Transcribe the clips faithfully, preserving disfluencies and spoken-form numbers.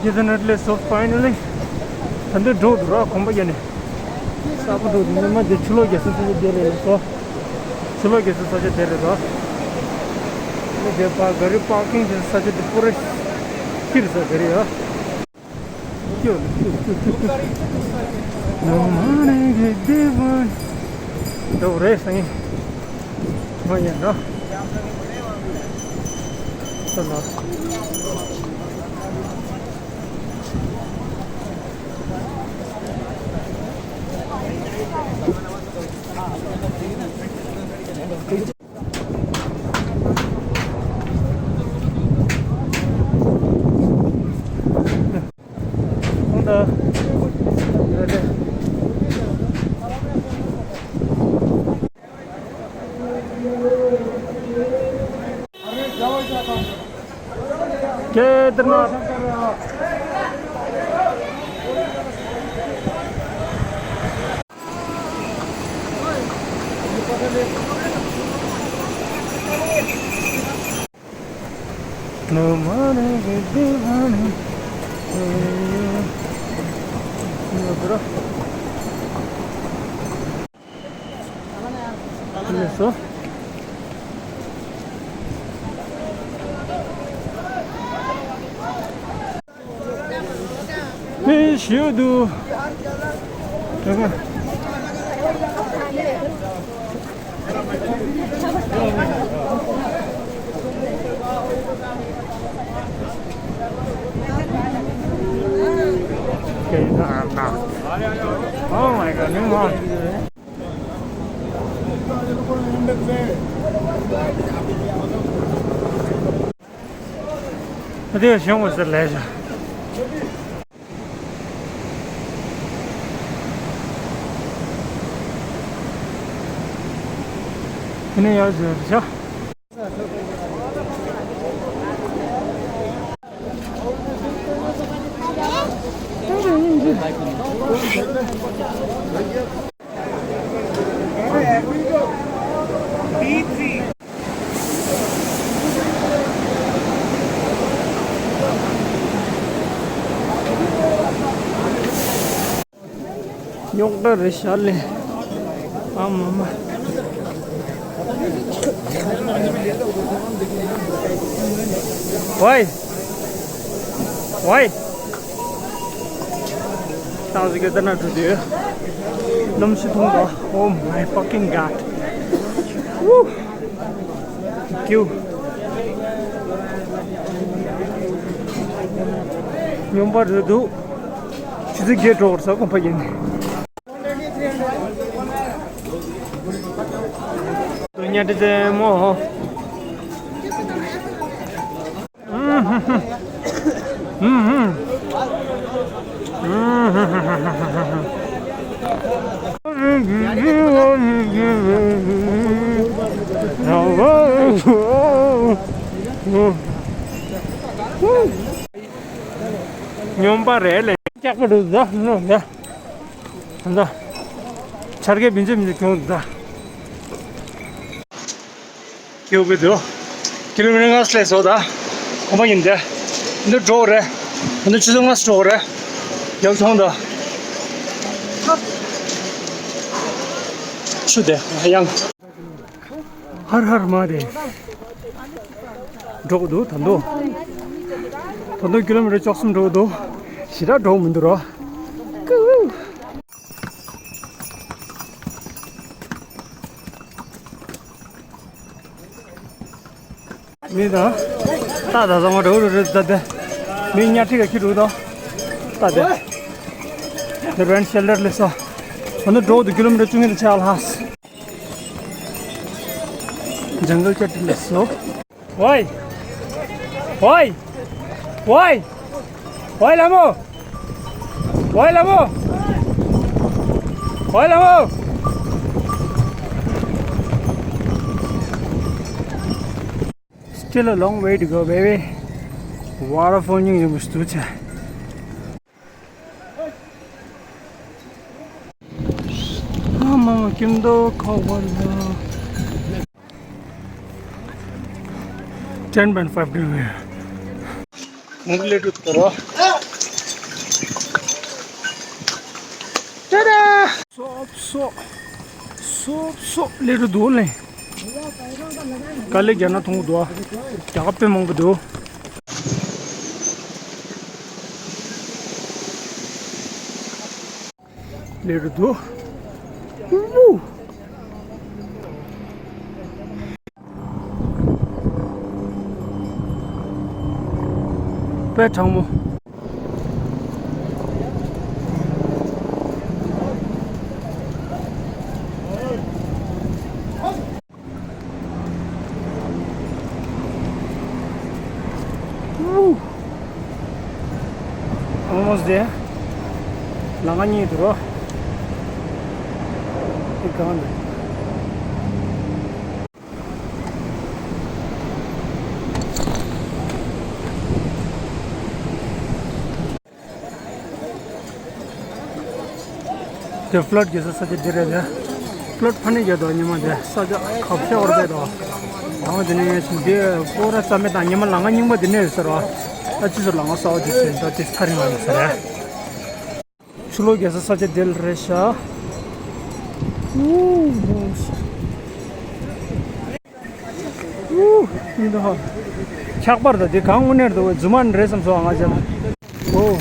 Definitely, so finally, ད་འདི་འགྲོ་འདུག་ར་གོམ་པ་རྒྱག་ནས། གསར་པ་འགྲོ་འདུག་ཉི་མ་འདི་ཕྱི་ལོགས་རྒྱག་ས་ས་ཆ་དེ་རེད་ལ་སོ། ཕྱི་ལོགས་རྒྱག་ས་ས་ཆ་དེ་རེད་ར། འདི་བར་ག་རི་པར་ཀིང་བྱེད་ས་ས་ཆ་འདི་པུ་རེ་ཁྱིར་ས་ག་རི་ཡ། ཀྱོ་ཀྱོ་ཀྱོ་ཀྱོ། ནོ་མ་ནེ་གི་དེ་བ། འགྲོ་རེད་སང་ཉིན། མ་ཡིན་ན། ད་ལ། Oh my God, new one. ཨ་དེ་གཞན་དབང་ཟེར་ལས་བྱ། དེ་ནས་ཡར་བཟོས་བྱ། རྙོག་དྲ་རེད་ཤག་ལེ། ཨ་མ་མ། ཝའི། ཝའི། ཏང་ཟིག་གི་ཏ་ན་འགྲོ་དུས། གནམ་གཤིས་ཐུང་དོ། Oh my fucking God. Woo. Thank you. སྨྱོན་པ་རེད་འདུག་ཆུ་ཚོད་བརྒྱད་འགྲོ་བར་ས་གོམ་པ་ཡིན། དུ་ཉལ་ཏེ་རྩེད་མོ། སྨྱོན་པ་རེད་ལེ། ཀྱག་པ་འདུག་ཟ་ནོ་ཟ། ད་ཆར་གས་མི་འཇེ་མི་འཇེ་གྱོང་ཟ། ཁྱེའུ་བི་དུ། ཀི་ལོ་མི་ཊར་ལྔ་སླེབས་སོང་ད། གོམ་པ་ཡིན་ཏེ། འདི་འགྲོ་རེད། འདི་ཆུ་ཚོད་ལྔ་འགྲོ་རེད། ཡག་སོང་ད། ཆུ་དེ་ཡང་། ཧར་ཧར་མ་རེད། འགྲོ་གི་འདུག་ད་དུང་། ད་དུང་ཀི་ལོ་མི་ཊར་བཅུ་གསུམ་འགྲོ་གི་འདུག་ཞེ་དྲག་འགྲོ་མི་འདུག་རོ། ཀུ། མི་དང་། ཏག་ཏག་ཚང་མ་འགྲོ་རུ་རུ་ད་དེ། མི་ཉག་ཁྲི་ག་ཁྱི་འགྲོ་དང་། ཏག་དེ། དེ་རེན་ཤེལ་ཊར་སླེབས་སོང་། ཨ་ནི་འགྲོ་འདུག་ཀི་ལོ་མི་ཊར་བཅུ་གཉིས་དང་ཕྱེད་ཀ་ལྷག་ཇང་གལ་ཅག་ཏི་སླེབས་སོང་། ཝའི། ཝའི། ཝའི། ཝའི་ལ་མོ། ཝའི་ལ་མོ། ཝའི་ལ་མོ། Still a long way to go, baby. Waterfall ཉུང་ཉུང་མི་སྟུ་ཆ། ཨ་མ་ཀིམ་དོ་ཁོ་བར་ལ། Ten point five degree. ངུག་ལེ་ཏུ་ཏོ་རོ། སོབ་སོབ་སོབ་སོབ་སླེབས་འགྲོ་འདུག་ལེ། དཀའ་ལས་རྒྱག་ན་མཐོང་གི་འདུག་རྒྱ་གར་དཔེ་མང་པོ་འདུག་སླེབས་འགྲོ་འདུག་ཨུ། དཔེ་གྲང་མོ། ཨུ། Almost there. ལམ་ཁ་གཉིས་འདུག་རོ། འདི་གང་འདུག་དེ་ཕ་ལོཊ་རྒྱག་ས་ས་ཆ་འདི་རེད་དེ། ཕ་ལོཊ་ཕ་ནས་རྒྱག་འདུག་ཉི་མ་དེ་ས་ཆ་གབ་ཤ་བར་བས་དོ། ཡང་འདི་ནས་འདི་སྐོར་ར་རྩ་མེད་དང་ཉི་མ་ལམ་ཁ་རྙིང་པ་འདི་ནས་ཡོད་ཟེར་བ། ད་ཅི་ཟེར་ལམ་ཁ་གསར་བ་འདི་ཟེར་ད་ཅི་ཚ་རིང་ལ་ཡོད་ཟེར་རེད། ཕྱི་ལོགས་རྒྱལ་ས་ས་ཆ་དེ་ལ་རེད་ཤག་ཨུ། ཨུ། འདི་འདྲ་ཧ། འཁྱག་པར་ད་དེ་གང་དངོས་གནས་འདུག་རྫུན་མ་རེད་བསམ་སོང་ང་ཅག་ཨོ།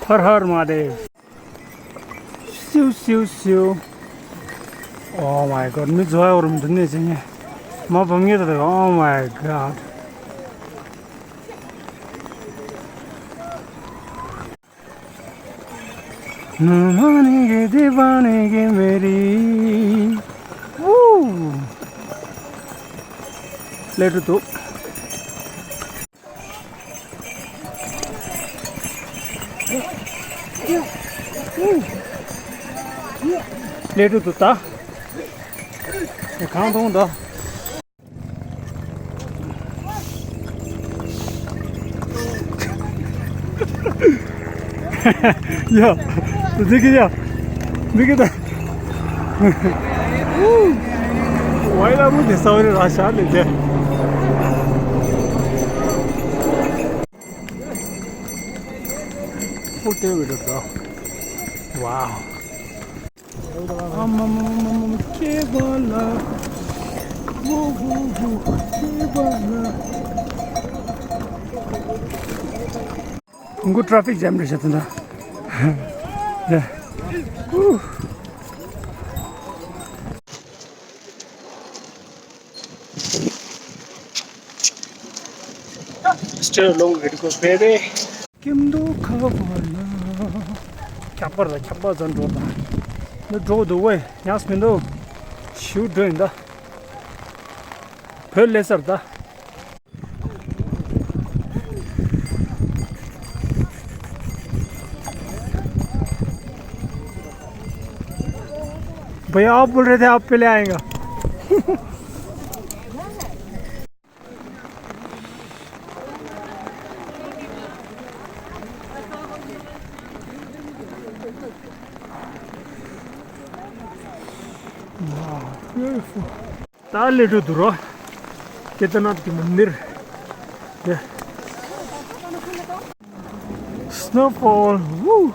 ཧར་ཧར་མ་དེ། སིའུ་སིའུ་སིའུ། Oh my god. མི་འཛུལ་བ་ཡོད་རུང་འདི་ནས་ཟིན་ནས་མ་བབས་ངེས་ད། Oh my god. ནུ་མ་ནི་གི་དེ་བ་ནི་གི་མེ་རི། ཝུ། སླེབས་འགྲོ་འདུག་སླེབས་འགྲོ་འདུག་ད། དེ་གང་མཐོང་ད། ཡ། འདི་གི་ཡ། འདི་གི་ད། ཝའི་ལ་མུ་དེ་ས་བ་རི་ར་ཤ་ལེ་དེ། ཧོ་ཊེལ་བི་ཌི་ཡོ་ད། ཝའོ། ཨ་མ་མ་མ་མ་མ་ཁྱེད་པ་ལ། ཝུ་ཝུ་ཝུ་ཁྱེད་པ་ལ། བོང་གུ་ཊ་ར་ཕིག་ཇམ་རེད་ཤག་ད། ཡ། ཧུ། Still long way to go, baby. ཀིམ་དུ་ཁ་བ་ལ། འཁྱག་པ་ལ་འཁྱག་པ་ཙམ་འགྲོ་དང་། འདི་འགྲོ་འདུག་ཝེ། ཉགས་མི་འདུག་ཞིའུ་འགྲོ་ཡིན་ད། བོད་ལས་སར་ད། भैया, आप बोल रहे थे, आप पहले आएगा। Wow, beautiful. ད་ལེ་འགྲོ་འདུག་རོ། ཀེ་དར་ནཱཐ་གི་མན་དིར། ཡ། སྣོ་ཕོལ། ཝུ།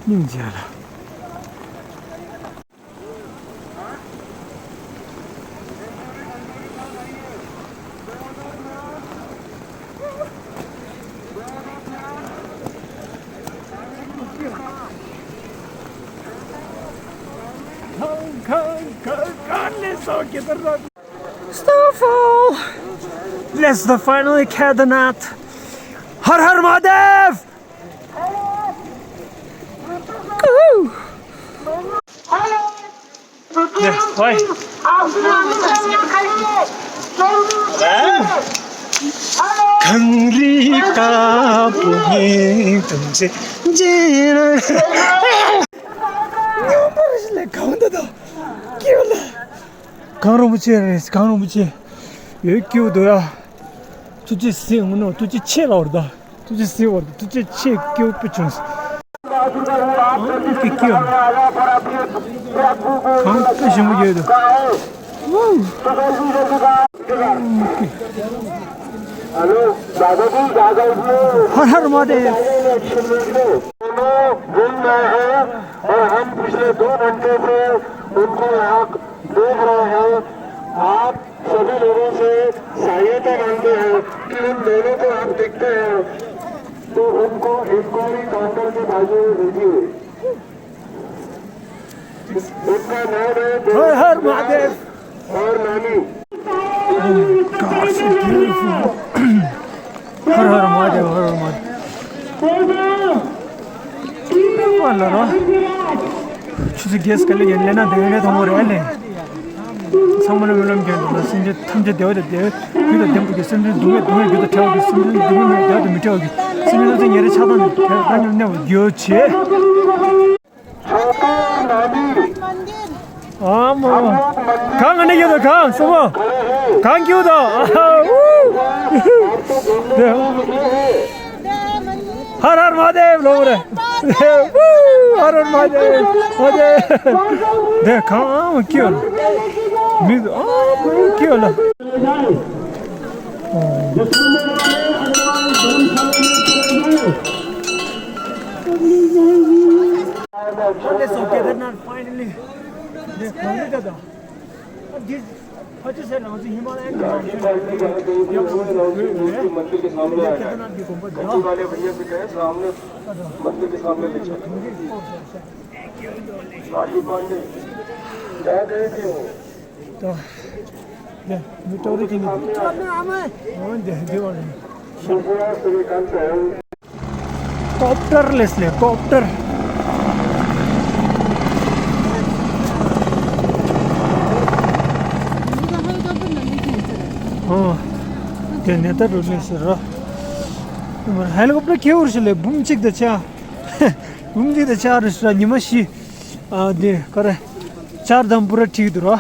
སྙིང་རྗེ་ལ། Snowfall! Let's the finally Kedarnath! Har Har Mahadev! Woohoo! ཝའི། གངས་རི་དཀར་པོ་ཉིད་དུ་མཛེས་མཛེས་ན། ཉམས་པར་ཞིག་ལས་གང་འདི་དང་སྐྱེ་བ་ལ། གངས་རིན་པོ་ཆེ་རེད། གངས་རིན་པོ་ཆེ་ཡོད་སྐྱིད་པོ་འདུག་ཡ། ཐུགས་རྗེ་གཟིགས་ངུ་ནོ། ཐུགས་རྗེ་ཆེ་ལབ་རེད་ད། ཐུགས་རྗེ་གཟིགས་པར་ཐུགས་རྗེ་ཆེ་སྐྱིད་པོ་བྱུང་། ཨང་ཀི་སྐྱིད། གངས་དཔེ་ཞིམ་པོ་ཡོད་འདུག། ཨང་ཀི། ཧར་ཧར་མ་དེ། दोनों घूम रहे हैं और हम पिछले दो घंटे से उनको यहाँ देख रहे हैं। आप सभी लोगों से सहायता मांगते हैं कि उन दोनों को आप देखते हैं तो उनको इंक्वायरी काउंटर के बाजू में भेजिए। उनका नाम है हर हर महादेव। और नानी। Oh my God, so beautiful. Her her महादेव, हर हर महादेव. ཨ་ལ་རོ། ཆུ་ཚོད་བརྒྱད་ཙམ་ལ་ཡིན་ལེ་ན་དེ་ནས་ཐོང་མོ་རེད་ལེ། ཚང་མ་ལ་སྨོན་ལམ་རྒྱག་འདུག་ལ། སེམས་ཅན་ཐམས་ཅད་བདེ་བ་དང་བདེ་བའི་རྒྱུ་དང་ལྡན་པ་གྱིས། སེམས་ཅན་སྡུག་བསྔལ་སྡུག་བསྔལ་རྒྱུ་དང་བྲལ་བ་གྱིས། སེམས་ཅན་སྡུག་བསྔལ་མེད་བདེ་བ་དང་མི་བྲལ་བ་གྱིས། སེམས་ཅན་ཐམས་ཅད་ཉེ་རིང་ཆགས་སྡང་དང་བྲལ་བ་དང་མཉམ་པར་འགྱུར་བ་བྱེད། ཨ་མ། གང་ང་ནས་ཡོད་དོ། གང་སོ་མོ། གང་ཁྱོད་དོ། ཨ་ཧ། ཧར་ཧར་མ་དེབ་ལོ་རེ། ཧར་ཧར་མ་དེབ་མ་དེབ། དེ་གང་ཨ་མ་ཁྱོད། མི་ཨ་མ་ཁྱོད་ལ། Okay, so Kedarnath finally. This, what you said, now, the Himalayan राखी बांधने वाले दोस्त जो है ना, उनकी मंदिर के सामने आ जाए। राखी वाले भैया से कहे, सामने मंदिर के सामने ले चलो। राखी बांधने क्या गए थे वो? तो, ये, ये टोरी के लिए। हाँ, दे, दे वाले। दूसरा श्रीकांत है। ཀོབ་ཊར་ལས་ལས་ཀོབ་ཊར། ཨོ། དེ་ནས་ད་རུ་ལས་ཟེར་རོ། ཧེ་ལི་ཀོབ་ཊར་ཁེ་འུར་ཞིག་ལས་འབུམ་གཅིག་དང་ཆ། འབུམ་གཅིག་དང་ཆ་རུ་ཞིག་ཉི་མ་བཞི། ཨ་དེ་ག་རེ། ཆར་དང་པུ་ར་ཁྲིག་འདུག་རོ།